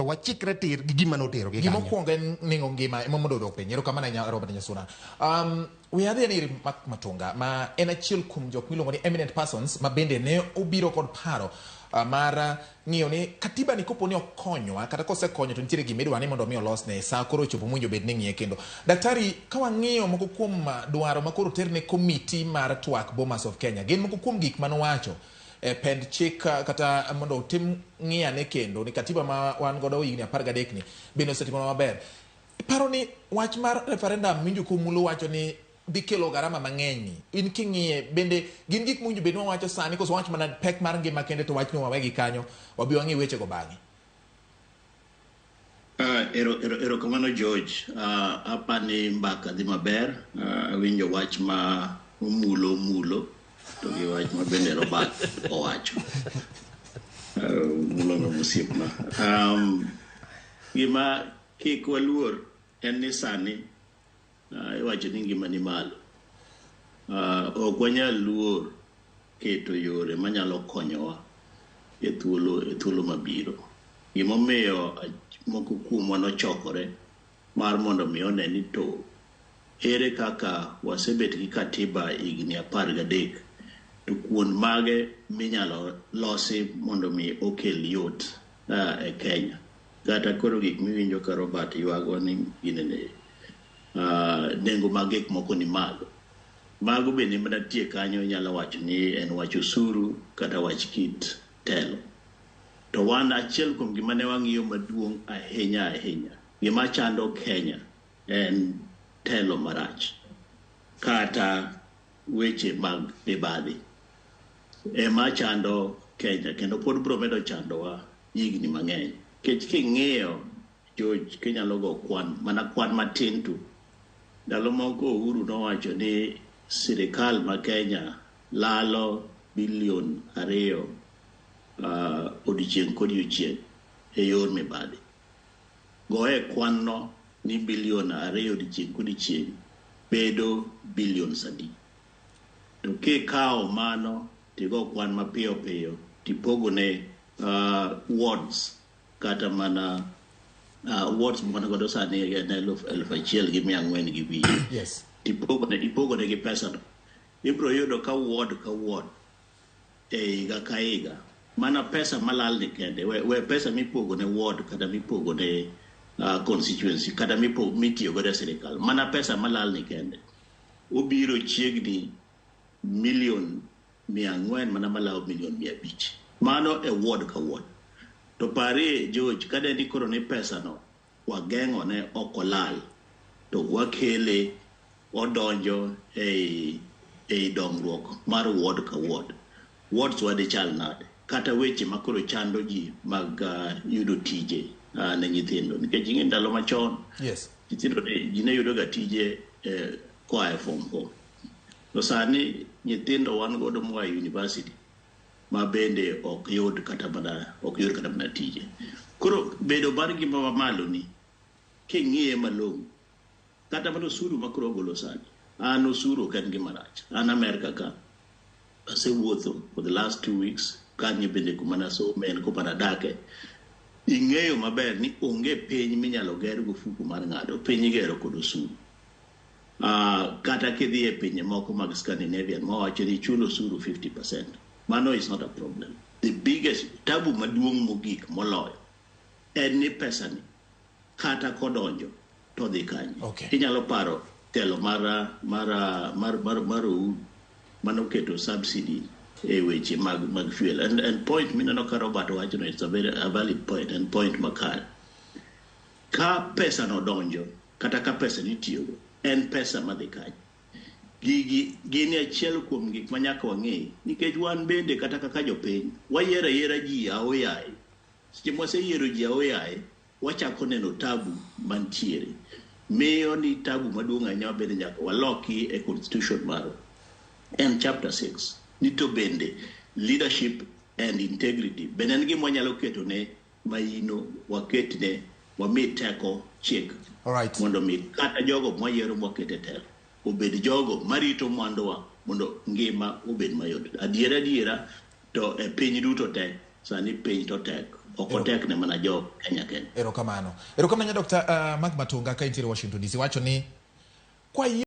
wachikre tir gi gima noterogi Gima kanyo. okwongo en nengo ngima ema mondo odok piny. Erokamano ahinya Robert Nyasuna. We adhi ane ir Mark Matunga ma en achiel kuom jok miluongo ni eminent persons ma bende ne obiro kod paro mar ng'iyo ni katiba ni kopo ni okonywa kata kosekonyo to nitiere gima idwa ni mondo mi olosne sa koro ochopo mowinjo bed ni ng'iye kendo. Daktari, ka wang'iyo moko kuom dwaro ma koro oter ne komiti mar twak Bomas of Kenya, gin moko kuom gik manowacho e pend chik kata mondo otim ng'iyane kendo ni katiba ma wan godo higni 13 ni bende osetimo maber. Iparo ni wach mar referendum winjo komulo wacho ni dhi kelo garama mang'eny ni in king'iye bende gin gik mowinjo bed ni wawacho sani koso wach mana pek mar ngima kende to wachni wawegi kanyo wabi wang'i wechego bang'e. Erokamano George. Apani mbaka dhi maber. Awinjo wach ma omulo omulo to gi wach ma bende Robert owacho. Omulo no osiepna. Gima kik waluor en ni sani iwacho ni ngima ni malo. Ok wanyal luor keto yore manyalo konyowa e thuolo mabiro. Gimomiyo moko kuomwa nochokore mar mondo mi one ni to ere kaka wasebet gi katiba higni 13 to kuond mage minyalo losi mondo mi okel yot e Kenya. Kata koro gik miwinjo ka Robert ywago ni ginene nengo mag gik moko ni malo. Mago bende mana tie kanyo inyalo wacho ni en wach osuru kata wach kit telo. To wan achiel kuom gima ne wang'iyo maduong' ahinya ahinya, gima chando Kenya en telo marach kata weche mag mibadhi ema chando Kenya kendo pod biro medo chandowa higni mang'eny. Nikech king'iyo George kinyalo go kwan mana kwan matin tu ndalo moko Uhuru nowacho ni sirikal ma Kenya lalo bilion 2 odiochieng' kodiochieng' e yor mibadhi. Goye kwan no ni bilion 2 odiochieng' kodiochieng' bedo billions adi. To kikawo mano tigo kwan mapiyo piyo tipogo ne wards kata mana wards mwan godo sani en 1400 gi wiye. Tipogone ipogone gi pesa no. Ibiro yudo ka ward ka ward e higa ka higa mana pesa malal ni kende we pesa mipogo ne ward kata mipogo ne constituency kata mitiyo godo e sirikal mana pesa malal ni kende obiro chiegni milion 400 mana malawo milion 500 mano e ward ka ward. To parie George ka ni koro ni pesa no wageng'o ne ok olal to wakele odonjo ei dongruok mar ward ka ward, wards wadhi chal nade kata weche ma koro chando ji mag yudo tije ne nyithindo nikech ing'e ndalo machon nyithindo ji ne yudo ga tije koa e form 4 to sani nyithindo wan godo moa e university ma bende ok yud kata mana tije. Koro bedo mar ngima mamalo ni king'iye malong'o kata mana osuru ma koro ogolo sani an osuru ok en gima rach. An Amerka ka asewuotho for the last 2 weeks kanyo bende kuma nasome en kuma nadake ing'eyo maber ni onge piny minyalo ger go fuku mar ng'ato piny igero kod osuru. Kata kidhi e pinje moko mag Scandinavian mawacho ni ichulo osuru 50%, mano is not a problem. The biggest tabu maduong' mogik moloyo en ni pesa ni kata kodonjo to dhi kanye. Inyalo paro telo mar Uhuru manoketo subsidy e weche mag fuel and point mineno ka Robert wacho no, it's a very a valid point and point makare. Ka pesa no donjo kata ka pesa nitiyogo en pesa madhi kanye. Gigi gin achiel kuom gik ma nyaka wang'e nikech wan bende kata kaka jopiny wayiero ayiera ji aoyaye. Seche mwaseyiero ji aoyaye wachako neno tabu mantiere. Miyo ni tabu maduong' ahinya bende nyaka waloki e constitution marwa. En chapter 6 ni to bende leadership and integrity bende en gima wanyalo keto ne maino waketne wami teko chik mondo mi kata jogo mwayiero mwakete telo obed jogo marito mwanduwa mondo ngima obed mayot. Adiera adiera to e piny duto te sani piny to tek. Ok otek ne mana jo Kenya kende. Erokamano. Erokamano Dr. Mark Matunga ka intiere Washington DC wacho ni kwa